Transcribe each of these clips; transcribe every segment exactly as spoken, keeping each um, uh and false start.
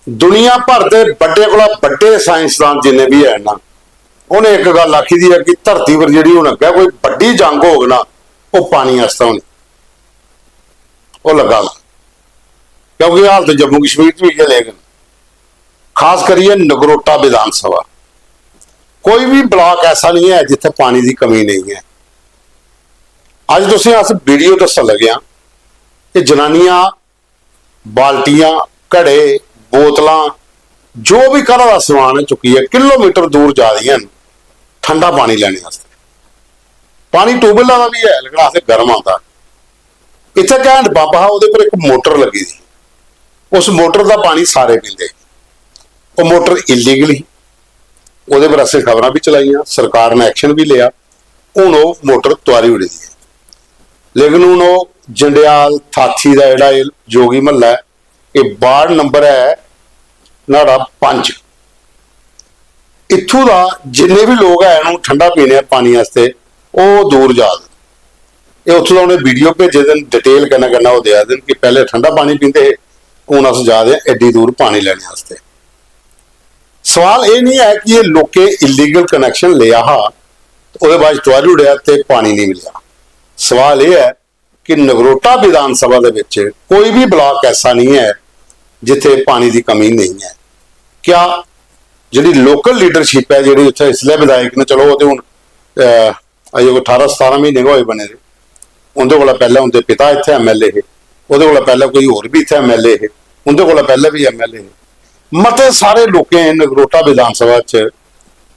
दुनिया भर दे बड्डे कोला बड्डे साइंसदान जिन्ने बी हैन ना, उ'नें इक गल्ल आखी दी ऐ कि धरती पर जेह्ड़ी हून अग्गै कोई बड्डी जंग होग ना, ओह् पानी आस्तै होनी, ओह् लग्गा दा। क्योंकि हालत जम्मू कश्मीर च बी इ'यै लेग न, खास करियै नगरोटा विधान सभा। कोई बी ब्लॉक ऐसा नहीं है जित्थै पानी दी कमी नहीं है। अज्ज तुसें अस वीडियो दस्सन लगे आं कि जनानियां बाल्टियां, घड़े, बोतलां, जो बी घरा दा समान ऐ, चुक्कियै किलोमीटर दूर जा दियां न ठंडा पानी लैने आस्तै। पानी ट्यूबवैल्ला दा बी ऐ, लेकिन आखदे गर्म आंदा। इत्थै इक हैंड पंप हा, ओह्दे पर इक मोटर लग्गी दी ही। उस मोटर दा पानी सारे पींदे हे। ओह् मोटर इलीगल ही, ओह्दे पर असें खबरां बी चलाइयां, सरकार ने एक्शन बी लेआ। हून ओह् मोटर तुआरी ओड़ी दी ऐ। लेकिन हून ओह् जंडेआल थाथी दा जेह्ड़ा एह् जोगी म्हल्ला ऐ, एह् वार्ड नंबर ऐ न्हाड़ा पंज। इत्थूं दा जिन्ने बी लोक हैन, ओह् ठंडा पीने पानी आस्तै ओह् दूर जा दे। एह् उत्थूं दा उ'नें वीडियो भेजे दे न, डिटेल कन्नै कन्नै ओह् देआ दे न कि पैह्लें ठंडा पानी पींदे हे, हून अस जा दे आं एड्डी दूर पानी लैने आस्तै। सवाल एह् निं ऐ कि एह् लोकें इलीगल कनैक्शन लेआ हा, ओह्दे बाद च तुआरी ओड़ेआ ते पानी नेईं मिलेआ। सवाल एह् ऐ कि नगरोटा विधान सभा दे बिच कोई बी ब्लॉक ऐसा निं ऐ जित्थै पानी दी कमी नेईं ऐ। क्या जेह्ड़ी लोकल लीडरशिप ऐ, जेह्ड़ी उत्थै इसलै विधायक न, चलो ओह् ते हून, अ, अजें कोई ठारां सतारां म्हीने गै होए बने दे, उं'दे कोला पैह्लें उं'दे पिता इत्थै एमएलए हे, ओह्दे कोला पैह्लें कोई होर बी इत्थै एमएलए हे, उं'दे कोला पैह्लें बी एमएलए हे। मते सारे लोकें नगरोटा विधान सभा च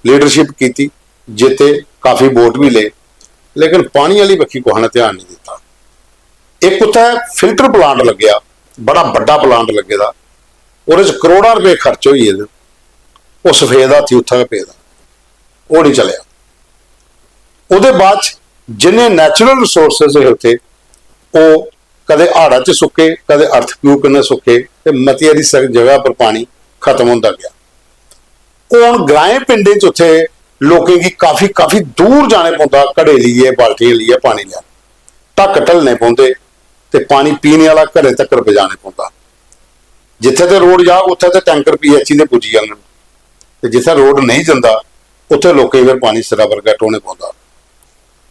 लीडरशिप कीती, जित्ते, काफी वोट बी ले, लेकिन पानी आह्ली बक्खी कुसै ने ध्यान निं दित्ता। इक उत्थै फिल्टर प्लांट लग्गेआ, बड़ा बड्डा प्लांट लग्गे दा, ओह्दे च करोड़ां रपेऽ खर्च होई गेदे, ओह् सफेद हाथी उत्थै गै पेदा, ओह् निं चलेआ। ओह्दे बाद च जिन्ने नेचुरल रिसोर्सेज हे उत्थै, ओह् कदें हाड़ा च सुक्के, कदें अर्थक्वेक कन्नै सुक्के, ते मती हारी स-, जगह पर पानी खत्म होंदा गेआ। हून ग्राएं पिंडें च उत्थै लोकें गी काफी, काफी दूर जाने पौंदा, घड़े लेइयै, बाल्टियां लेइयै पानी लैन, ढक्क ढलने पौंदे ते पानी पीने आह्ला घरें तक्कर पजाने पौंदा। जित्थै ते रोड जाग, उत्थै ते टैंकर पीएचई दे पुज्जी जाङन, ते जित्थै रोड नेईं जंदा, उत्थै लोकें गी फिर पानी सिरा पर गै ढोने पौंदा।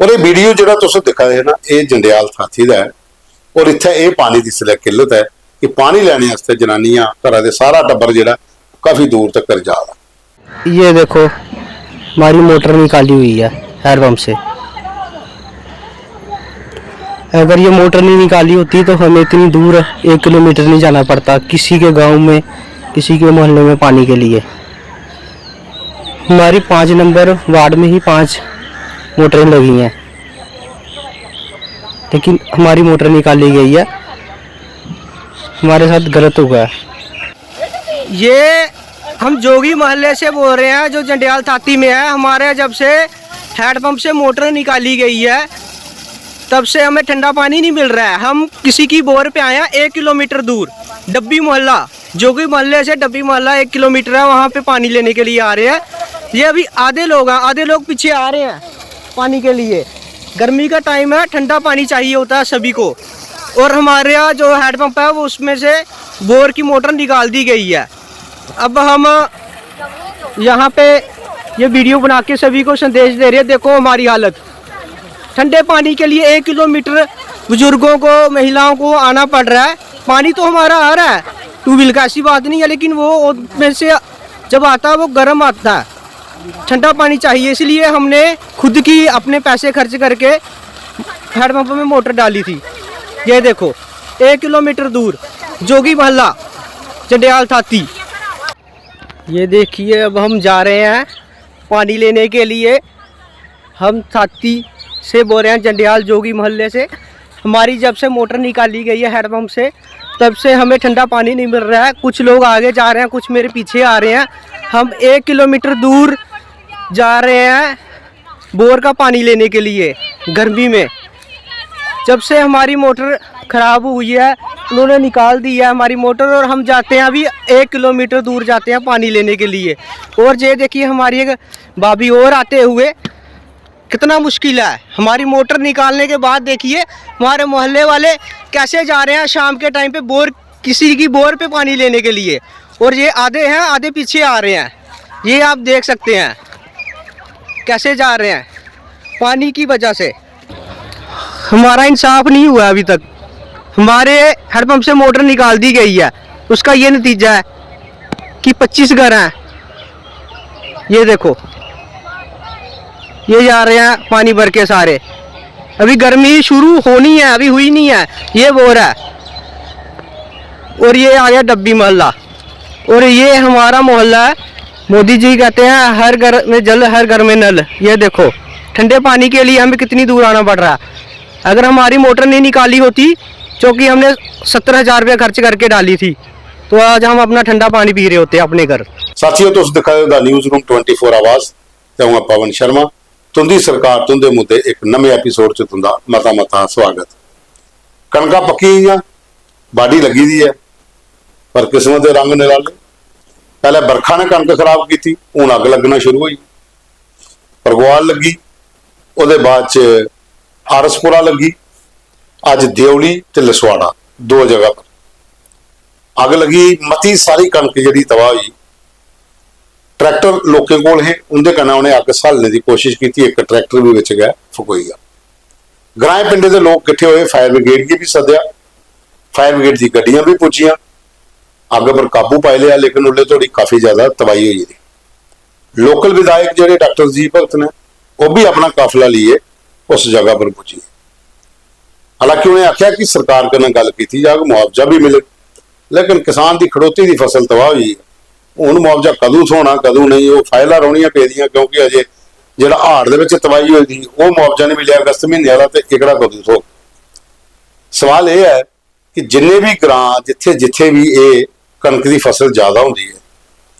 और एह् वीडियो जेह्ड़ा तुस दिक्खा दे ना, एह् जंडेआल थाथी दा ऐ। और इत्थै एह् पानी दी इसलै किल्लत ऐ कि पानी लैने आस्तै जनानियां, घरा दे सारा टब्बर जेह्ड़ा काफी दूर तक्कर जा दा। ये देखो, हमारी मोटर निकाली हुई है हैंडपंप से। अगर ये मोटर नहीं निकाली होती तो हमें इतनी दूर एक किलोमीटर नहीं जाना पड़ता किसी के गांव में, किसी के मोहल्ले में पानी के लिए। हमारी पाँच नंबर वार्ड में ही पाँच मोटरें लगी हैं, लेकिन हमारी मोटर निकाली गई है, हमारे साथ गलत हुआ है। ये हम जोगी मोहल्ले से बोल रहे हैं, जो जंडियाल थाती में है। हमारे जब से हैंडपंप से मोटर निकाली गई है, तब से हमें ठंडा पानी नहीं मिल रहा है। हम किसी की बोर पे आए हैं, एक किलोमीटर दूर, डब्बी मोहल्ला, जोगी मोहल्ले से डब्बी मोहल्ला एक किलोमीटर है, वहाँ पे पानी लेने के लिए आ रहे हैं। ये अभी आधे लोग हैं, आधे लोग पीछे आ रहे हैं पानी के लिए। गर्मी का टाइम है, ठंडा पानी चाहिए होता है सभी को। और हमारे यहाँ जो हैंडपंप है, वो उसमें से बोर की मोटर निकाल दी गई है। अब हम यहाँ पे ये वीडियो बना के सभी को संदेश दे रहे हैं, देखो हमारी हालत। ठंडे पानी के लिए एक किलोमीटर बुजुर्गों को, महिलाओं को आना पड़ रहा है। पानी तो हमारा आ रहा है ट्यूबवेल का, ऐसी बात नहीं है, लेकिन वो उसमें से जब आता है, वो गर्म आता है। ठंडा पानी चाहिए, इसलिए हमने खुद की, अपने पैसे खर्च करके हैंडपंप में मोटर डाली थी। ये देखो, एक किलोमीटर दूर, जोगी मोहल्ला, जंडियाल थाती। ये देखिए, अब हम जा रहे हैं पानी लेने के लिए। हम थाती से बोल रहे हैं, जंडियाल जोगी मोहल्ले से। हमारी जब से मोटर निकाली गई है हैंडपंप से, तब से हमें ठंडा पानी नहीं मिल रहा है। कुछ लोग आगे जा रहे हैं, कुछ मेरे पीछे आ रहे हैं। हम एक किलोमीटर दूर जा रहे हैं बोर का पानी लेने के लिए गर्मी में। जब से हमारी मोटर खराब हुई है, उन्होंने निकाल दी है हमारी मोटर, और हम जाते हैं अभी एक किलोमीटर दूर जाते हैं पानी लेने के लिए। और ये देखिए, हमारी एक भाभी और आते हुए, कितना मुश्किल है। हमारी मोटर निकालने के बाद देखिए, हमारे मोहल्ले वाले कैसे जा रहे हैं शाम के टाइम पे बोर, किसी की बोर पे पानी लेने के लिए। और ये आधे हैं, आधे पीछे आ रहे हैं। ये आप देख सकते हैं कैसे जा रहे हैं पानी की वजह से। हमारा इंसाफ नहीं हुआ अभी तक। हमारे हैंडपंप से मोटर निकाल दी गई है, उसका ये नतीजा है कि पच्चीस घर हैं। ये देखो, ये जा रहे हैं पानी भर के सारे। अभी गर्मी शुरू होनी है, अभी हुई नहीं है। ये बोर है। और ये आ गया डब्बी मोहल्ला। और ये हमारा मोहल्ला है। मोदी जी कहते हैं, "हर घर में जल, हर घर में नल।" ये देखो, ठंडे पानी के लिए हमें कितनी दूर आना पड़ रहा है। अगर हमारी मोटर नहीं निकाली होती, जो कि हमने सत्तर हजार रुपये खर्च करके डाली थी, तो आज हम अपना ठंडा पानी पी रहे होते अपने घर। ਸਾਥੀਓ, ਤੁਸੀਂ ਦਿਖਾ ਰਹੇ ਹੋ ਦਾ ਨਿਊਜ਼ ਰੂਮ ਟਵੈਂਟੀ ਫੋਰ ਆਵਾਜ਼। ਤੇ ਹਾਂ, ਪਵਨ ਸ਼ਰਮਾ। ਤੁੰਦੀ ਸਰਕਾਰ, ਤੁੰਦੇ ਮੁੱਦੇ, ਇੱਕ ਨਵੇਂ ਐਪੀਸੋਡ ਚ ਤੁੰਦਾ ਮਤਾ ਮਤਾ ਸਵਾਗਤ। ਕਣਕਾਂ ਪੱਕੀਆਂ, ਬਾਡੀ ਲੱਗੀ ਦੀ ਹੈ, ਪਰ ਕਿਸਮਤ ਦੇ ਰੰਗ ਨਿਰਾਲੇ। ਪਹਿਲਾਂ ਬਰਖਾ ਨੇ ਕਣਕ ਖਰਾਬ ਕੀਤੀ, ਹੁਣ ਅੱਗ ਲੱਗਣਾ ਸ਼ੁਰੂ ਹੋਈ। ਪਰਗਵਾਲ ਲੱਗੀ, ਉਹਦੇ ਬਾਅਦ ਚ ਆਰਸਪੁਰਾ ਲੱਗੀ, ਅੱਜ ਦਿਓਲੀ ਤੇ ਲਸਵਾੜਾ, ਦੋ ਜਗ੍ਹਾ ਪਰ ਅੱਗ ਲੱਗੀ। ਮਤੀ ਸਾਰੀ ਕਣਕ ਜਿਹੜੀ ਤਬਾਹ ਹੋਈ। ਟਰੈਕਟਰ ਲੋਕਾਂ ਕੋਲ ਹੈ, ਉਹਦੇ ਕਨਾ ਉਹਨੇ ਅੱਗ ਸਾਲਣੇ ਦੀ ਕੋਸ਼ਿਸ਼ ਕੀਤੀ। ਇੱਕ ਟਰੈਕਟਰ ਵੀ ਵਿੱਚ ਗਿਆ, ਫਕੋਈ ਗਿਆ। ਗਰਾਏ ਪਿੰਡੇ ਦੇ ਲੋਕ ਇਕੱਠੇ ਹੋਏ, ਫਾਇਰ ਬ੍ਰਿਗੇਡ ਕੀ ਵੀ ਸੱਦਿਆ, ਫਾਇਰ ਬ੍ਰਿਗੇਡ ਦੀ ਗੱਡੀਆਂ ਵੀ ਪੁੱਜੀਆਂ, ਅੱਗ ਪਰ ਕਾਬੂ ਪਾਈ ਲਿਆ, ਲੇਕਿਨ ਉਲੇ ਥੋੜੀ ਕਾਫੀ ਜ਼ਿਆਦਾ ਤਬਾਹੀ ਹੋਈ ਹੈ। ਲੋਕਲ ਵਿਧਾਇਕ ਜਿਹੜੇ ਡਾਕਟਰ ਜੀ ਭਗਤ ਨੇ, ਉਹ ਵੀ ਆਪਣਾ ਕਾਫਲਾ ਲਈਏ ਉਸ ਜਗ੍ਹਾ ਪਰ ਪੁੱਜੇ। ਹਾਲਾਂਕਿ ਉਹਨੇ ਆਖਿਆ ਕਿ ਸਰਕਾਰ ਕਨਾ ਗੱਲ ਕੀਤੀ ਜਾਵੇ, ਮੁਆਵਜ਼ਾ ਵੀ ਮਿਲੇ, ਲੇਕਿਨ ਕਿਸਾਨ ਦੀ ਖੜੋਤੀ ਦੀ ਫਸਲ ਤਬਾਹ ਹੋਈ ਹੈ। ਹੁਣ ਮੁਆਵਜ਼ਾ ਕਦੋਂ ਥੋਣਾ, ਕਦੋਂ ਨਹੀਂ, ਉਹ ਫਾਈਲਾਂ ਰੋਣੀਆਂ ਪੈਦੀਆਂ, ਕਿਉਂਕਿ ਅਜੇ ਜਿਹੜਾ ਹਾੜ ਦੇ ਵਿੱਚ ਤਬਾਹੀ ਹੋਈ ਸੀ, ਉਹ ਮੁਆਵਜ਼ਾ ਨਹੀਂ ਮਿਲਿਆ ਅਗਸਤ ਮਹੀਨੇ ਵਾਲਾ, ਤੇ ਇਕੜਾ ਕਦੋਂ ਥੋ। ਸਵਾਲ ਇਹ ਹੈ ਕਿ ਜਿੰਨੇ ਵੀ ਗ੍ਰਾਂ, ਜਿੱਥੇ ਜਿੱਥੇ ਵੀ ਇਹ ਕਣਕ ਦੀ ਫਸਲ ਜ਼ਿਆਦਾ ਹੁੰਦੀ ਹੈ,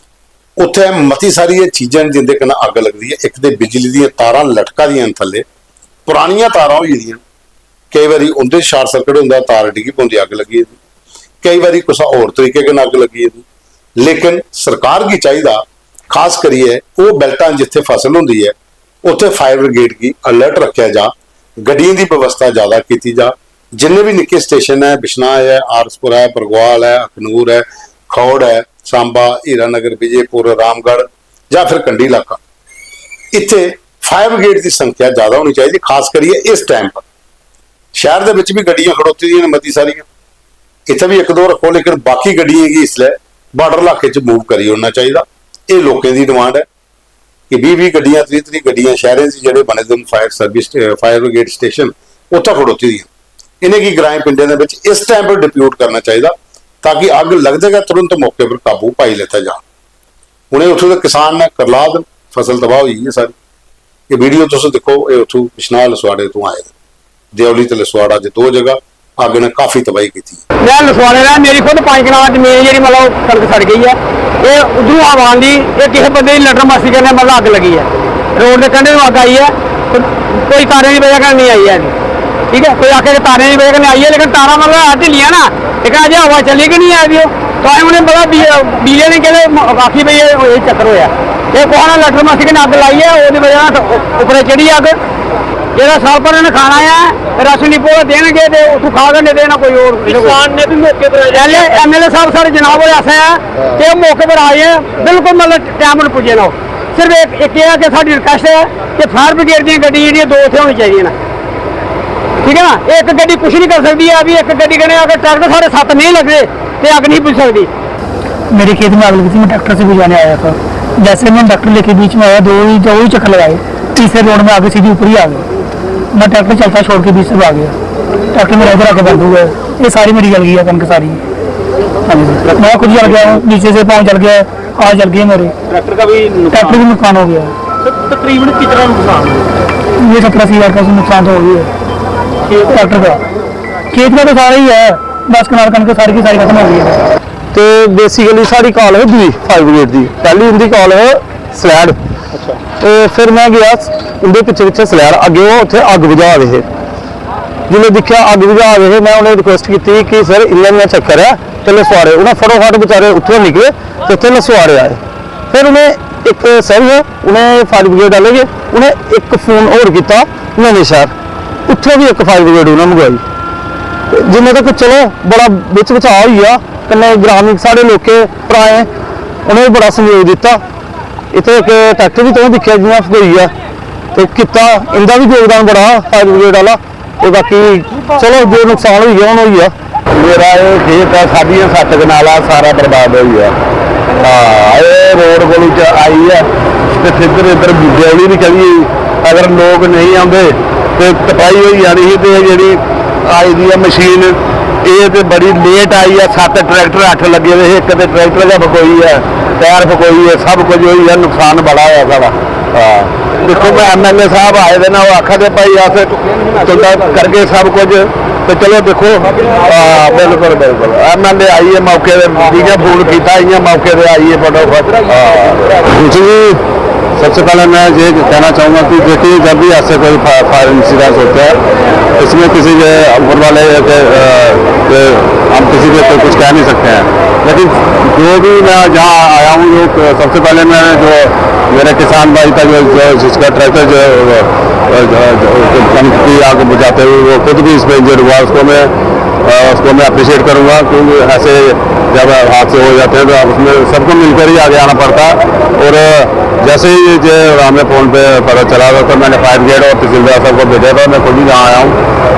ਉੱਥੇ ਮਤੀ ਸਾਰੀ ਇਹ ਚੀਜ਼ਾਂ ਨੇ ਜਿੰਦੇ ਕਨਾ ਅੱਗ ਲੱਗਦੀ ਹੈ। ਇੱਕ ਤੇ ਬਿਜਲੀ ਦੀਆਂ ਤਾਰਾਂ ਲਟਕਾ ਦੀਆਂ ਨੇ ਥੱਲੇ, ਪੁਰਾਣੀਆਂ ਤਾਰਾਂ ਹੋਈ ਦੀਆਂ, ਕਈ ਵਾਰੀ ਉਹਦੇ ਸ਼ਾਰਟ ਸਰਕਟ ਹੁੰਦਾ, ਤਾਰ ਡਿੱਗੀ ਪਉਂਦੀ, ਅੱਗ ਲੱਗੀ ਹੈ। ਕਈ ਵਾਰੀ ਕੁਛ ਹੋਰ ਤਰੀਕੇ ਕਨਾ ਅੱਗ ਲੱਗੀ ਹੈ। ਲੇਕਿਨ ਸਰਕਾਰ ਕੀ ਚਾਹੀਦਾ, ਖਾਸ ਕਰੀਏ ਉਹ ਬੈਲਟਾਂ ਜਿੱਥੇ ਫਸਲ ਹੁੰਦੀ ਹੈ, ਉੱਥੇ ਫਾਇਰ ਬ੍ਰਿਗੇਡ ਕੀ ਅਲਰਟ ਰੱਖਿਆ ਜਾ, ਗੱਡੀਆਂ ਦੀ ਵਿਵਸਥਾ ਜ਼ਿਆਦਾ ਕੀਤੀ ਜਾ। ਜਿੰਨੇ ਵੀ ਨਿੱਕੇ ਸਟੇਸ਼ਨ ਹੈ, ਬਿਸ਼ਨਾ ਹੈ, ਆਰਸਪੁਰਾ ਹੈ, ਪਰਗਵਾਲ ਹੈ, ਅਖਨੂਰ ਹੈ, ਖੌੜ ਹੈ, ਸਾਂਬਾ, ਹੀਰਾਨਗਰ, ਵਿਜੇਪੁਰ, ਰਾਮਗੜ੍ਹ ਜਾਂ ਫਿਰ ਕੰਢੀ ਇਲਾਕਾ, ਇੱਥੇ ਫਾਇਰ ਬ੍ਰਿਗੇਡ ਦੀ ਸੰਖਿਆ ਜ਼ਿਆਦਾ ਹੋਣੀ ਚਾਹੀਦੀ, ਖਾਸ ਕਰੀਏ ਇਸ ਟਾਈਮ ਪਰ। ਸ਼ਹਿਰ ਦੇ ਵਿੱਚ ਵੀ ਗੱਡੀਆਂ ਖੜੋਤੀ ਦੀਆਂ ਨੇ ਮਤੀ ਸਾਰੀਆਂ, ਇੱਥੇ ਵੀ ਇੱਕ ਦੋ ਰੱਖੋ, ਲੇਕਿਨ ਬਾਕੀ ਗੱਡੀਆਂ ਕੀ ਇਸ ਲਈ ਬਾਰਡਰ ਇਲਾਕੇ 'ਚ ਮੂਵ ਕਰੀ ਹੋਣਾ ਚਾਹੀਦਾ। ਇਹ ਲੋਕਾਂ ਦੀ ਡਿਮਾਂਡ ਹੈ ਕਿ ਵੀਹ ਵੀਹ ਗੱਡੀਆਂ, ਤੀਹ ਤੀਹ ਗੱਡੀਆਂ ਸ਼ਹਿਰਾਂ 'ਚ ਜਿਹੜੇ ਬਣੇ ਦੇ fire service, fire brigade station, ਉੱਥੇ ਖੜੋਤੀ ਦੀਆਂ। ਇਹਨੇ ਕੀ ਗ੍ਰਾਮ ਪਿੰਡਾਂ ਦੇ ਵਿੱਚ ਇਸ ਟਾਈਮ ਪਰ ਡਿਪਿਊਟ ਕਰਨਾ ਚਾਹੀਦਾ, ਤਾਂ ਕਿ ਅੱਗ ਲੱਗਦੇ ਗਾ, ਤੁਰੰਤ ਮੌਕੇ ਪਰ ਕਾਬੂ ਪਾਈ ਲਿੱਤਾ ਜਾ। ਹੁਣੇ ਉੱਥੋਂ ਦੇ ਕਿਸਾਨ ਨੇ, ਕਰਲਾਦ, ਫਸਲ ਤਬਾਹ ਹੋਈ ਹੈ ਸਾਰੀ। ਇਹ ਵੀਡੀਓ ਤੁਸੀਂ ਦੇਖੋ, ਇਹ ਉੱਥੋਂ ਬਿਸ਼ਨਾ ਲਸਵਾੜੇ ਤੋਂ ਆਏ ਨੇ। ਦਿਓਲੀ ਤੇ ਲਸਵਾੜਾ ਦੇ ਦੋ ਜਗ੍ਹਾ ਅੱਗ ਨੇ ਕਾਫੀ ਤਬਾਹੀ ਕੀਤੀ। ਮੈਂ ਲਸਵਾੜੇ ਦਾ, ਮੇਰੀ ਖੁਦ ਪੰਜ ਕਨਾਲ ਜ਼ਮੀਨ ਜਿਹੜੀ, ਮਤਲਬ, ਕਣਕ ਸੜ ਗਈ ਹੈ। ਇਹ ਉਧਰੋਂ ਹਵਾ ਆਂਦੀ, ਇਹ ਕਿਸੇ ਬੰਦੇ ਦੀ ਲਟਰ ਮਾਸੀ ਕਰਨੇ, ਮਤਲਬ, ਅੱਗ ਲੱਗੀ ਹੈ। ਰੋਡ ਦੇ ਕੰਢੇ ਨੂੰ ਅੱਗ ਆਈ ਹੈ, ਤੇ ਕੋਈ ਤਾਰੇ ਦੀ ਵਜ੍ਹਾ ਨਾਲ ਨਹੀਂ ਆਈ ਹੈ। ਠੀਕ ਹੈ, ਕੋਈ ਆਖੇ ਕਿ ਤਾਰੇ ਦੀ ਵਜ੍ਹਾ ਨਾਲ ਆਈ ਹੈ, ਲੇਕਿਨ ਤਾਰਾਂ, ਮਤਲਬ, ਆ ਢਿੱਲੀਆਂ ਨਾ, ਇੱਕ ਅਜੇ ਹਵਾ ਚੱਲੀ ਕਿ ਨਹੀਂ ਆਈ ਵੀ ਉਹ। ਤਾਂ ਅਸੀਂ ਉਹਨੇ, ਮਤਲਬ, ਬੀ- ਬੀਲੇ ਨੇ ਕਹਿੰਦੇ, ਮ- ਆਖੀ ਵੀ ਇਹ ਇਹ ਚੱਕਰ ਹੋਇਆ। ਇਹ ਕੋਹਣਾ ਲਟਰ ਮਾਸੀ ਨੇ ਅੱਗ ਲਾਈ ਹੈ, ਉਹਦੀ ਵਜ੍ਹਾ ਨਾਲ ਉੱਪਰੇ ਚੜੀ ਅੱਗ। ਜਿਹੜਾ ਸਾਲ ਭਰ ਇਹਨੇ ਖਾਣਾ ਆ, ਰਾਸ਼ਨ ਡਿਪੋ ਦੇਣਗੇ ਤੇ ਉੱਥੋਂ ਖਾ ਕੇ, ਨਹੀਂ ਤੇ ਇਹਨਾਂ ਕੋਈ ਹੋਰ। ਕਿਸਾਨ ਨੇ ਵੀ ਮੌਕੇ ਪਰ ਐਲ ਐਮਐਲਏ ਸਾਹਿਬ ਸਾਡੇ ਜਨਾਬ ਹੋਏ ਆਸੇ ਆ, ਤੇ ਉਹ ਮੌਕੇ ਪਰ ਆਏ ਆ, ਬਿਲਕੁਲ, ਮਤਲਬ, ਟਾਈਮ ਨੂੰ ਪੁੱਜੇ ਨਾ। ਸਿਰਫ ਇੱਕ ਇੱਕ ਇਹ ਆ ਕਿ ਸਾਡੀ ਰਿਕੁਐਸਟ ਹੈ ਕਿ ਫਾਇਰ ਬ੍ਰਿਗੇਡ ਦੀਆਂ ਗੱਡੀਆਂ ਜਿਹੜੀਆਂ, ਦੋ ਇੱਥੇ ਹੋਣੀਆਂ ਚਾਹੀਦੀਆਂ ਨੇ। ਠੀਕ ਹੈ ਨਾ, ਇਹ ਇੱਕ ਗੱਡੀ ਕੁਛ ਨਹੀਂ ਕਰ ਸਕਦੀ ਆ ਵੀ ਇੱਕ ਗੱਡੀ ਕਨੇ ਅਗਰ ਟਰੈਕਟਰ ਸਾਡੇ ਸੱਤ ਨਹੀਂ ਲੱਗਦੇ, ਤੇ ਅੱਗ ਨਹੀਂ ਬੁਝ ਸਕਦੀ। मेरे खेत में आग लगी थी, मैं ट्रैक्टर से बुझाने आया था। जैसे मैं ट्रैक्टर लेके बीच में आया, दो ही दो ही चक्कर लगाए, तीसरे राउंड में आके सीधी ऊपर ही आ गई। मैं ट्रैक्टर चलता छोड़ के बीच से भाग गया। ट्रैक्टर मेरा इधर आके बंद हो गया। ये सारी मेरी जल गई है कनक सारी। हाँ जी, मैं खुद जल गया हूँ, नीचे से पाँव जल गया है, हाथ जल गए मेरे। ट्रैक्टर का भी ट्रैक्टर भी नुकसान हो गया है। सर, तकरीबन कितना नुकसान हुआ? ये सत्तर अस्सी हज़ार का नुकसान तो हो गया है ट्रैक्टर का। खेत का तो सारा ही है, दस कनाल कनक सारी की सारी खत्म हो गई है। ਤੇ ਬੇਸਿਕਲੀ ਸਾਡੀ ਕਾਲ ਹੈ ਦੂਈ ਫਾਇਰ ਬ੍ਰਿਗੇਡ ਦੀ। ਪਹਿਲੀ ਉਹਦੀ ਕਾਲ ਹੈ ਸਲੈਡ। ਤੇ ਫਿਰ ਮੈਂ ਗਿਆ ਉਹਦੇ ਪਿੱਛੇ ਪਿੱਛੇ ਸਲੈਡ, ਅੱਗੇ ਉਹ ਉੱਥੇ ਅੱਗ ਬੁਝਾ ਰਹੇ ਹੈ। ਜਿਵੇਂ ਦੇਖਿਆ ਅੱਗ ਬੁਝਾ ਰਹੇ ਹੈ, ਮੈਂ ਉਹਨੇ ਰਿਕੁਐਸਟ ਕੀਤੀ ਕਿ ਸਰ, ਇੰਨਾ ਇੰਨਾ ਚੱਕਰ ਹੈ, ਤੇ ਲਸਵਾੜੇ। ਉਹਨਾਂ ਫਟੋਫਟ ਵਿਚਾਰੇ ਉੱਥੋਂ ਨਿਕਲੇ ਤੇ ਇੱਥੇ ਲਸਵਾੜੇ ਆਏ। ਫਿਰ ਉਹਨੇ ਇੱਕ ਸਰ ਹੈ, ਉਹਨੇ ਫਾਇਰ ਬ੍ਰਿਗੇਡ ਵਾਲੇ ਗਏ, ਉਹਨੇ ਇੱਕ ਫੋਨ ਹੋਰ ਕੀਤਾ ਨਵੇਂ ਸ਼ਹਿਰ, ਉੱਥੋਂ ਵੀ ਇੱਕ ਫਾਇਰ ਬ੍ਰਿਗੇਡ ਉਹਨਾਂ ਮੰਗਵਾਈ। ਤੇ ਜਿੰਨੇ ਤੱਕ ਚਲੋ ਬੜਾ ਵਿੱਚ ਬਚਾਅ ਹੋਈ ਆ, कन्नै ग्रामीण साढ़े लोकें भ्राएं उ'नें बी बड़ा सैह्योग दित्ता। इत्थै इक ट्रैक्टर बी तुसें दिक्खेआ जि'यां फकोई गेआ, ते कीता, इं'दा बी योगदान बड़ा हा फायर ब्रिगेड आह्ला। ते बाकी चलो, जो नुकसान होई गेआ, हून होई गेआ। मेरा एह् खेत ऐ, साढ़ियां सत्त कनाला सारा बर्बाद होई गेआ। हां, एह् रोड कोलू च आई ऐ ते सिद्धर इद्धर ब्यौली बी चली गेई। अगर लोक नेईं औंदे ते कटाई होई जानी ही। ते जेह्ड़ी आई दी ऐ मशीन, एह् ते बड़ी लेट आई ऐ। सत्त ट्रैक्टर, अट्ठ लग्गे दे हे, इक ते ट्रैक्टर गै फकोई ऐ, टायर फकोई ऐ, सब कुछ होई गेआ, नुकसान बड़ा होआ साढ़ा। हां, दिक्खो, मैं एमएलए साहब आए दे न, ओह् आखा दे, "भाई, अस तुं'दा करगे सब कुछ।" ते चलो, दिक्खो, हां, बिल्कुल, बिल्कुल, एमएलए आइयै मौके दे, जि'यां फोन कीता, इ'यां मौके दे आइयै फटोफट। हां। जी, सबसे पहले मैं ये कहना चाहूँगा कि देखिए, जब भी ऐसे कोई फा-, फायर इंसिडेंट होता है, इसमें किसी के ऊपर वाले के, अ, के, हम किसी के ऊपर कुछ कह नहीं सकते हैं, लेकिन जो भी मैं जहाँ आया हूँ, जो सबसे पहले मैं जो मेरे किसान भाई था, जो, जो जिसका ट्रैक्टर जो, अ, जो, जो, जो कनक की आग बुझाते हुए, वो खुद भी इसमें इंजर्ड हुआ, उसको मैं, अ, उसको मैं अप्रिशिएट करूँगा, क्योंकि ऐसे जब हादसे हो जाते हैं तो आप उसमें सबको मिलकर ही आगे आना पड़ता है। और जैसे ही ये हमें फ़ोन पे पता चला था, तो मैंने फायर ब्रिगेड और तहसीलदार साहब को भेजा था, मैं खुद ही यहाँ आया हूँ।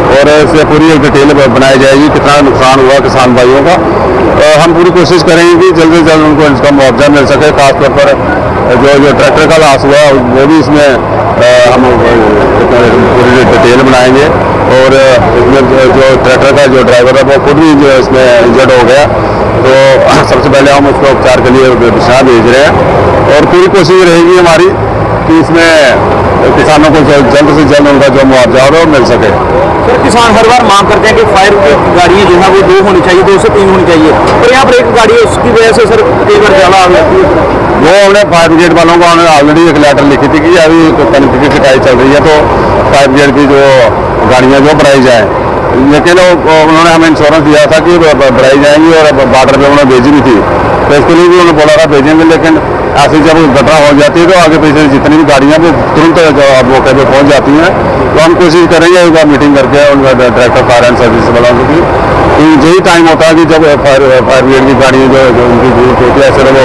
और इससे पूरी एक डिटेल ब-, बनाई जाएगी, कितना नुकसान हुआ किसान भाइयों का। अ, हम पूरी कोशिश करेंगे कि जल्द से जल्द उनको इसका मुआवजा मिल सके। खासतौर पर जो, जो ट्रैक्टर का लॉस हुआ, वो भी इसमें, अ, हम, अ, पूरी डिटेल बनाएंगे। और इसमें जो ट्रैक्टर का जो ड्राइवर है, वो खुद भी जो इसमें इंजर्ड हो गया। तो सबसे पहले हम उसको उपचार के लिए बिछना भेज रहे हैं और पूरी कोशिश रहेगी हमारी कि इसमें किसानों को जल-, जल्द से जल्द उनका जो मुआवजा हो, वो मिल सके। सर, किसान हर बार मांग करते हैं कि फायर की गाड़ियाँ जो है, वो दो होनी चाहिए, दो से तीन होनी चाहिए, पर यहाँ पर एक गाड़ी है, उसकी वजह से, सर, कई बार ज़्यादा आग लगती है। वो उन्हें फायर ब्रिगेड वालों को, उन्होंने ऑलरेडी एक लेटर लिखी थी कि अभी तो कनक की कटाई चल रही है, तो फायर ब्रिगेड की जो गाड़ियाँ जो बढ़ाई जाए, लेकिन वो, वो उन्होंने हमें इंश्योरेंस दिया था कि ब-, ब-, बढ़ाई जाएंगी और ब-, बॉर्डर पे उन्होंने भेजी भी थी, तो इसके लिए भी उन्होंने बोला था भेजेंगे, लेकिन ऐसी जब घटना हो जाती है तो आगे पीछे जितनी भी गाड़ियाँ वो तुरंत जो आप मौके पे पहुँच जाती हैं। तो हम कोशिश करेंगे एक बार मीटिंग करके उनका ड-, डायरेक्टर फायर एंड सर्विस वालों से भी, कि यही टाइम होता है कि जब फायर, फायर ब्रिगेड की गाड़ियाँ जो, जो उनकी जरूरत होती है, ऐसे में वो,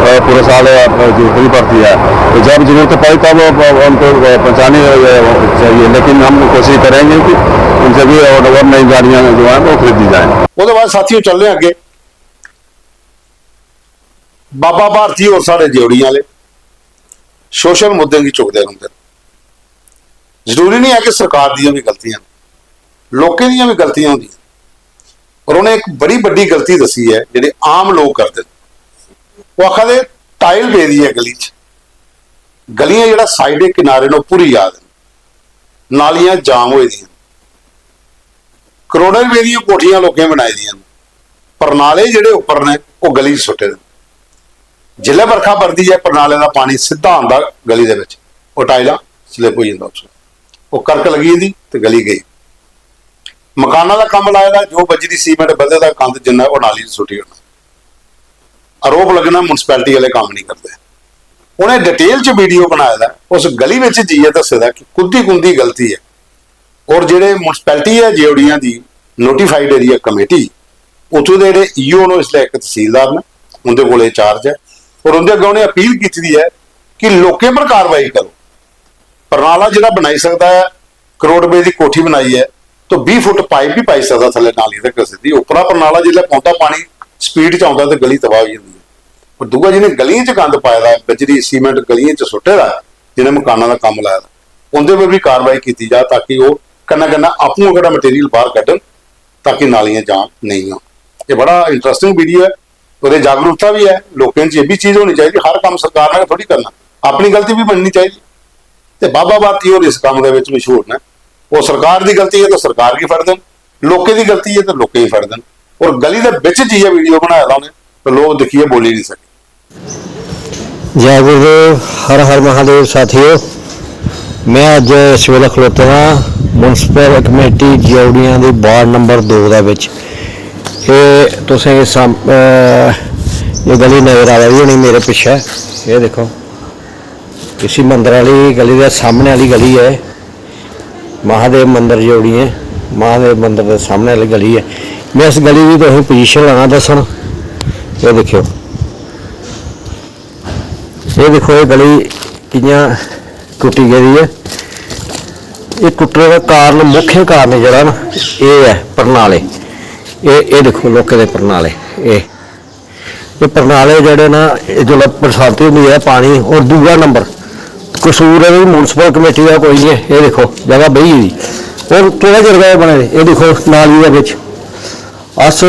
अ, पूरे साल, अ, जरूरत नहीं पड़ती है। तो जब जरूरत पड़े तब, अ, उनको, अ, पहुँचानी, अ, चाहिए, लेकिन हम कोशिश करेंगे कि उनसे भी और, और नई गाड़ियाँ जो हैं वो खरीदी जाएँ। ओह्दे बाद साथियों चलने अग्गें। बाबा भारती होर साढ़े ज्यौड़ियें आह्ले सोशल मुद्दें गी चुकदे रौंह्दे न। जरूरी निं ऐ कि सरकार दियां बी गलतियां न, लोकें दियां बी गलतियां होंदियां न। पर उ'नें इक बड़ी बड्डी गलती दस्सी ऐ जेह्ड़ी आम लोक करदे न। ओह् आखा दे, टाइल पेदी ऐ गली च, गलियां जेह्ड़ा साइडें किनारे न ओह् भुरी जा दे न, नालियां जाम होई दियां न, करोड़ें रपेऽ दियां कोठियां लोकें बनाई दियां न, परनाले जेह्ड़े उप्पर न ओह् गली च सुट्टे दे न। जिसलै बरखा बरदी ऐ, परनाले दा पानी सिद्धा आंदा गली दे बिच, ओह् टाइलां स्लिप होई जंदा उत्थूं, ओह् करक लगी जंदी ते गली गेई। मकाना दा कम्म लाए दा, जो बजरी सीमेंट बद्धे दा गंद जिन्ना ओह् नाली च सुट्टी ओड़ना। आरोप लग्गना म्युनिसिपैलिटी आह्ले कम्म नहीं करदे। उ'नें डिटेल च वीडियो बनाए दा, उस गली बिच जाइयै दस्से दा कि कुंदी कुंदी गलती ऐ। और जेह्ड़े म्युनिसिपैलिटी ऐ ज्यौड़ियां दी नोटिफाइड एरिया कमेटी, उत्थूं दे जेह्ड़े ईओ न, इसलै इक तहसीलदार न, उं'दे कोल एह् चार्ज ऐ। और उं'दे अग्गें उ'नें अपील कीती दी ऐ कि लोकें पर कार्रवाई करो। परनाला जेह्ड़ा बनाई सकदा ऐ, करोड़ रपेऽ दी कोठी बनाई ऐ, तो बीह् फुट पाइप बी पाई सकदा थल्ले नाली तक सिद्धी। उप्परा परनाला जिसलै पौंदा पानी, स्पीड च औंदा ते गली तबाह होई जंदी ऐ। पर दूआ जि'नें गलियें च गंद पाए दा ऐ, बजरी सीमेंट गलियें च सुट्टे दा ऐ, जि'नें मकानां दा कम्म लाए दा, उं'दे पर बी कार्रवाई कीती जा, ताकि ओह् कन्नै कन्नै आपूं ओह्कड़ा मटीरियल बाहर कड्ढन, ताकि नालियां जाम नेईं होन। एह् बड़ा इंटरस्टिंग वीडियो ऐ। ओह्दे जागरूकता बी ऐ, लोकें च एह् बी चीज होनी चाहिदी। हर कम्म सरकार ने गै थोड़ी करना, अपनी गलती बी मननी चाहिदी। ते बाबा भारती होर इस कम्म दे बिच मशहूर न। ओह् सरकार दी गलती ऐ ते सरकार गी फड़दे न, लोकें दी गलती ऐ ते लोकें गी फड़दे न। और गली दे बिच जाइयै वीडियो बनाए दा उ'नें, ते लोक दिक्खियै बोली नहीं सके। जय गुरुदेव, हर हर महादेव साथियो। मैं अज्ज इस बेल्लै खलोते दा म्युनिसिपल कमेटी ज्यौड़ियां दी वार्ड नंबर दो दे बिच। एह् तुसें एह् साम-, अ, एह् गली नजर आवा दी होनी मेरे पिच्छै, एह् दिक्खो, इसी मंदर आह्ली गली दे सामने आह्ली गली ऐ। महादेव मंदर जोड़ियें, महादेव मंदर दे सामने आह्ली गली ऐ। में इस गली दी तुसें पोजीशन लाना दस्सना। एह् दिक्खेओ, एह् दिक्खो, एह् गली कि'यां टुट्टी गेदी ऐ। एह् टुट्टने दा कारण, मुख्य कारण जेह्ड़ा ना, एह् ऐ परनाले। एह्, एह् दिक्खो, लोकें दे परनाले। एह्, एह् परनाले जेह्ड़े ना, एह् जिसलै बरसांती होंदी ऐ, पानी, और दूआ नंबर कसूर एह्दी म्युनिसिपल कमेटी दा कोई निं ऐ। एह् दिक्खो, जगह बेही गेदी, और थोह्ड़ा चिर गै बने दे। एह् दिक्खो, नाली दे बिच अस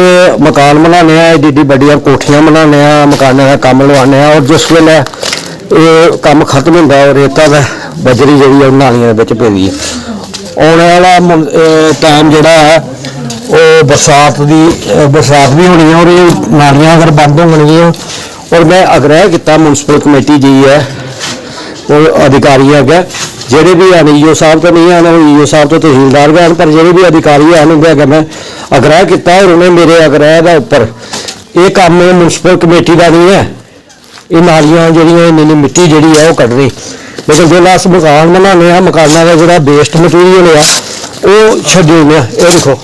मकान बनाने आं, एड्डी एड्डी बड्डियां कोठियां बनाने आं, मकानें दा कम्म लोआने आं, और जिस बेल्लै एह् कम्म खत्म होंदा ऐ, रेता ते बजरी जेह्ड़ी ऐ, ओह् नालियें दे बिच पेदी ऐ। औने आह्ला मुन-, एह् टैम जेह्ड़ा ऐ, ओह् बरसात दी, बरसात बी होनी ऐ, और एह् नालियां अगर बंद होङन, और में आग्रह कीता म्युनिसिपल कमेटी जाइयै, और अधिकारियें अग्गें, जेह्ड़े बी हैन, ईओ साहब ते नेईं हैन, ईओ साहब ते तहसीलदार गै हैन, पर जेह्ड़े बी अधिकारी हैन, उं'दे अग्गें में आग्रह कीता, और उ'नें मेरे आग्रह दे उप्पर एह् कम्म म्युनिसिपल कमेटी दा निं ऐ। एह् नालियां जेह्ड़ियां, इन्नी इन्नी मिट्टी जेह्ड़ी ऐ, ओह् कड्ढनी। लेकिन जिसलै अस मकान बनाने आं, मकाना दा जेह्ड़ा वेस्ट मटीरियल ऐ, ओह् छड्डी ओड़ने आं। एह् दिक्खो,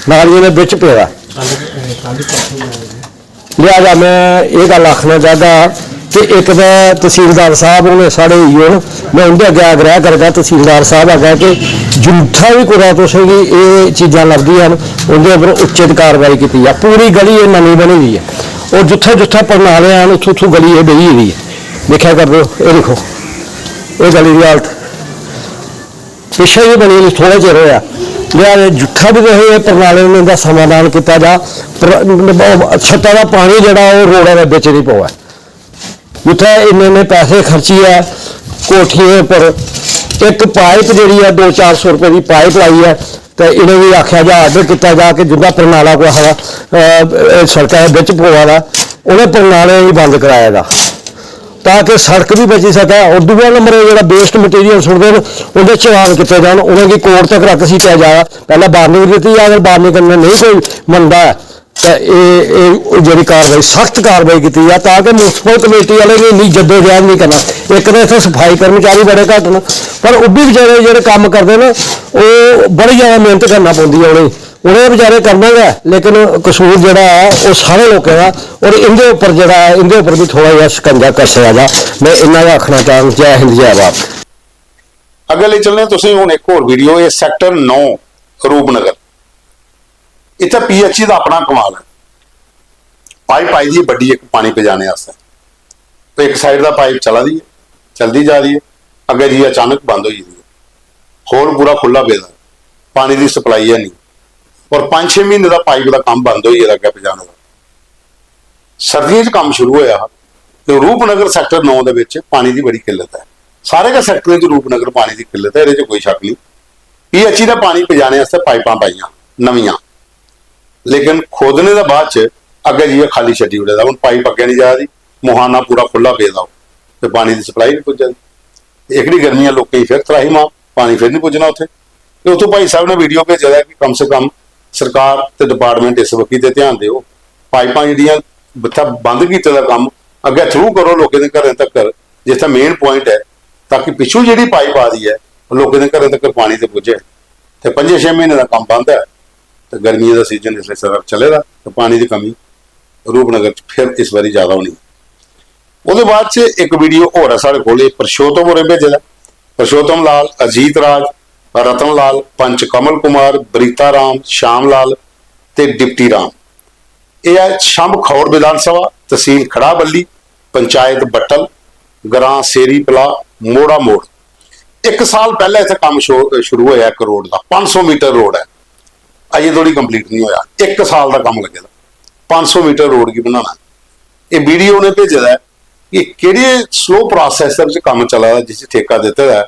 नालियें दे बिच पेदा। लिहाजा में एह् गल्ल आखना चाहगा कि इक ते तसीलदार साहब होने साढ़े ईओ न, में उं'दे अग्गें आग्रह करगा, तसीलदार साहब अग्गें, कि जित्थै बी कुतै तुसेंगी एह् चीजां लभदियां न, उं'दे उप्पर उचित कारवाई कीती जा। पूरी गली एह् नमीं बनी दी ऐ, और जित्थै जित्थै परनाले हैन, उत्थूं उत्थूं गली एह् बेही गेदी ऐ। दिक्खा करदे ओ, एह् दिक्खो, एह् गली दी हालत। पिच्छें गै बनी दी, थोह्ड़ा चिर होआ। लिहाजा जित्थै बी तुसें एह् परनाले न, इं'दा समाधान कीता जा, पर छत्ता दा पानी जेह्ड़ा, ओह् रोड़ा दे बिच निं पवै। जित्थै इन्ने इन्ने पैसे खर्चियै कोठियें पर इक पाइप जेह्ड़ी ऐ, दो चार सौ रपेऽ दी पाइप लाई ऐ, ते इ'नेंगी आखेआ जा, आर्डर कीता जा कि जिं'दा परनाला कुसै दा, अ, सड़का दे बिच पवा दा, उ'नें परनाले गी बंद कराए दा। तां कि सड़क बी बची सकै। और दूआ नंबर, एह् जेह्ड़ा वेस्ट मटीरियल सुट्टदे न, उं'दे चलान कीते जान, उ'नेंगी कोर्ट तक घसीटेआ जा। पैह्लें वार्निंग दित्ती जा, अगर वार्निंग कन्नै नेईं कोई मनदा ऐ, ते एह्, एह् जेह्ड़ी कारवाई, सख्त कारवाई कीती जा, तां कि म्युनिसिपल कमेटी आह्ले बी इन्नी जद्दोजहद नेईं करना। इक ते इत्थै सफाई कर्मचारी बड़े घट्ट न, पर ओह् बी बेचारे जेह्ड़े कम्म करदे न, ओह् बड़ी जैदा मेह्नत करना पौंदी ऐ उ'नेंगी। उ'नें बेचारे करना गै, लेकिन कसूर जेह्ड़ा ऐ, ओह् सारे लोकें दा। और इं'दे उप्पर जेह्ड़ा ऐ, इं'दे उप्पर बी थोह्ड़ा जेहा शकंजा कस्सेआ जा। में इन्ना गै आखना चाह्ङ। जै हिंद, जै भारत। अग्गें लेई चलने तुसें हून इक होर वीडियो, एह् सैक्टर नौ, रूपनगर। इत्थै पीएचई दा अपना कमाल ऐ। पाइप पाई दी बड्डी इक पानी पजाने आस्तै। ते इक साइड दा पाइप चला दी ऐ, चलदी जा दी ऐ, अग्गें जाइयै अचानक बंद होई जंदी ऐ। होल पूरा खु'ल्ला पेदा ऐ, पानी दी सप्लाई है नहीं। और पंज छे म्हीने दा पाइप दा कम्म बंद होई गेदा अग्गें पजाने दा। सर्दियें च कम्म शुरू होया हा ते रूपनगर सैक्टर नौ दे बिच पानी दी बड़ी किल्लत ऐ। सारे गै सैक्टरें च रूपनगर पानी दी किल्लत ऐ, एह्दे च कोई शक्क नहीं। पीएचई दा पानी पजाने आस्तै पाइपां पाइयां नमियां, लेकिन खोदने दे बाद च अग्गें जाइयै खाली छड्डी ओड़े दा। हून पाइप अग्गें नहीं जा दी, मुहाना पूरा खु'ल्ला पेदा ओह्, ते पानी दी सप्लाई नहीं पुज्जा दी। एह्कड़ी गर्मियां लोकें गी फिर त्राही मार, पानी फिर नहीं पुज्जना उत्थै। ते उत्थूं भाई साहब ने वीडियो भेजे दा कि कम से कम सरकार ते डिपार्टमेंट इस बक्खी ते ध्यान देओ, पाइपां जेह्ड़ियां इत्थै बंद कीते दा कम्म अग्गें थ्रू करो लोकें दे घरें तक्कर, जित्थै मेन प्वाइंट ऐ, ताकि पिच्छू जेह्ड़ी पाइप आ दी ऐ, ओह् लोकें दे घरें तक्कर पानी ते पुज्जे। ते पंजे छे म्हीने दा कम्म बंद ऐ, ते गर्मियें दा सीजन इसलै चला, चले दा, ते पानी दी कमी रूपनगर च फिर इस बारी ज्यादा होनी। ओह्दे बाद च इक वीडियो होर ऐ साढ़े कोल, एह् पुरुषोत्तम होरें भेजे दा। पुरुषोत्तम लाल, अजीत राज, रतन लाल, पंच कमल कुमार, बरीता राम, श्याम लाल ते डिप्टी राम। एह् ऐ छम्ब खौड़ विधानसभा, तहसील खड़ाबल्ली, पंचायत बट्टल, ग्रां सेरी पलाह, मोड़ा मोड़। इक साल पैह्लें इत्थै कम्म शो-, शुरू होया इक रोड दा, पंज सौ मीटर रोड ऐ, अजें धोड़ी complete नहीं होया। इक साल दा कम्म लग्गे दा, पंज सौ मीटर रोड गी बनाना। एह् वीडियो उ'नें भेजे दा ऐ कि केह्ड़े slow process दे बिच कम्म चला दा, जिसी ठेका दित्ते दा ऐ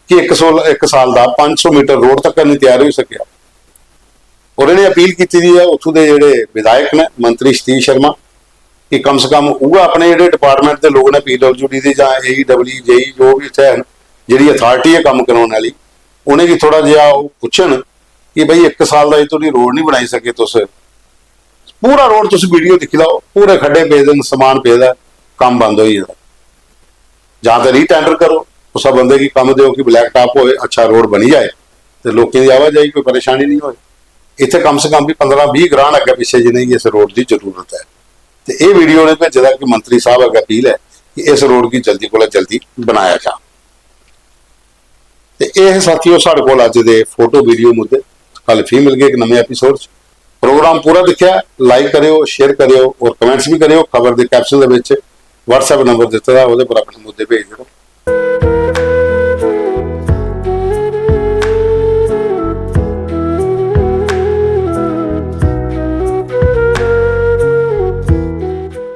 कि इक सौ, इक साल दा पंज सौ मीटर रोड तक नहीं त्यार होई सकेआ। और इ'नें अपील कीती दी ऐ उत्थूं दे जेह्ड़े विधायक न, मंत्री सतीश शर्मा, कि कम से कम उ'ऐ अपने जेह्ड़े डिपार्टमेंट दे लोक न, पीडब्ल्यूडी दे जां एईडब्ल्यू, जेई, जो बी इत्थै हैन, जेह्ड़ी अथार्टी ऐ कम्म कराने आह्ली, उ'नेंगी थोह्ड़ा जेहा ओह् पुच्छन कि भाई, इक साल दा जे तुस रोड निं बनाई सके तुस, पूरा रोड तुस वीडियो दिक्खी लैओ, पूरे खड्डे पेदे न, समान पेदा ऐ, कम्म बंद होई गेदा। जां ते रीटेंडर करो, कुसै बंदे गी कम्म देओ कि ब्लैक टॉप होए, अच्छा रोड बनी जाए ते लोकें दी आवाजाही कोई परेशानी निं होए। इत्थै कम से कम बी पंदरां बीह् ग्रां न अग्गें पिच्छें जि'नेंगी इस रोड दी जरूरत ऐ। ते एह् वीडियो उ'नें भेजे दा कि मंत्री साहब अग्गें अपील ऐ कि इस रोड गी जल्दी कोला जल्दी बनाया जा। ते एह् हे साथियो साढ़े कोल अज्ज दे फोटो वीडियो मुद्दे। कल फ्ही मिलगे इक नमें एपिसोड च। प्रोग्राम पूरा दिक्खेआ, लाइक करेओ, शेयर करेओ और कमेंट्स भी करेओ। खबर दे कैप्शन दे बिच WhatsApp नंबर दित्ते दा, ओह्दे पर अपने मुद्दे भेजदे रहो।